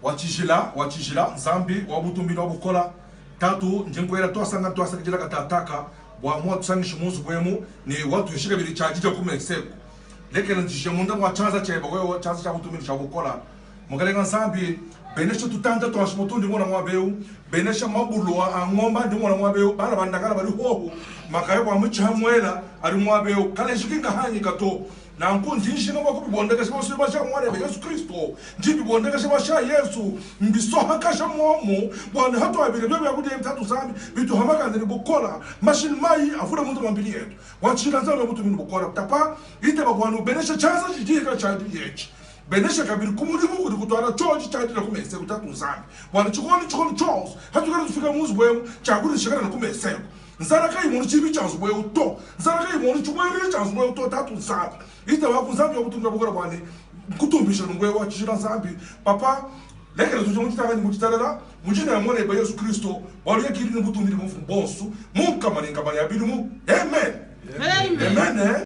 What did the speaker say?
Wa tshijila, wa tshijila, Nzambi wa butumbi ne wa bukola, Tatu, ndi nkuela tuasanga tuasakidila katataka bua muwatusangishi mu nzubu emu ne watuheshi kabidi tshiadidia ku meseku. Lekela ntshishie munda mua tshianza tshieba wewe, tshianza tshia butumbi ne tshia bukola. Mukalenga Nzambi, benesha tutanda tua nshimu tundi mona muaba eu, benesha mabulu a ngomba andi mona muaba eu, bana ba ndakala badi hohu, makaya a mutshiha muela adi muaba eu, kaleji ki nkahanyika to. Nanku ndi nshinga bua kubibondekesha masuyi mashi a Muanebe Yesu Kristo. Ndi mbibondekesha mashi a Yesu, mbisohakasha muomu, bua ne hatuabile bio biakudia ebi Tatu Nzambi bituhamakanda ne bukola, mashi ne mayi avule munda mua mbili yetu. Wa tshijila Nzambi wa butumbi ne bukola, tapa itaba bua ne ubenesha tshianza tshidi tshiadi etshi. Benesha kabidi ku mudimu kudi kutuala tshiotshi tshiadila ku meseku Tatu Nzambi, bua ne tshikondo tshikondo tshionso hatukala tufika mu nzubu emu tshiakudia tshikala ne ku meseku. Nzala kayimonu tshibi tshia nzubu eu to, nzala kayimonu tshibuelelu tshia nzubu eu to. Tatu Nzambi, itaba ku Nzambi wa butumbi bua bukola bua ne nkutumbisha nunku eu wa tshijila Nzambi. Papa, lekela tuje mu ditanga ne mu ditalela mu dina ya Muanebe Yesu Kristo, bualu yeye kidi ne butumbi ne bumfumu bonso mu nkama ne nkama ya bidimu. Amen. Amen. Amen.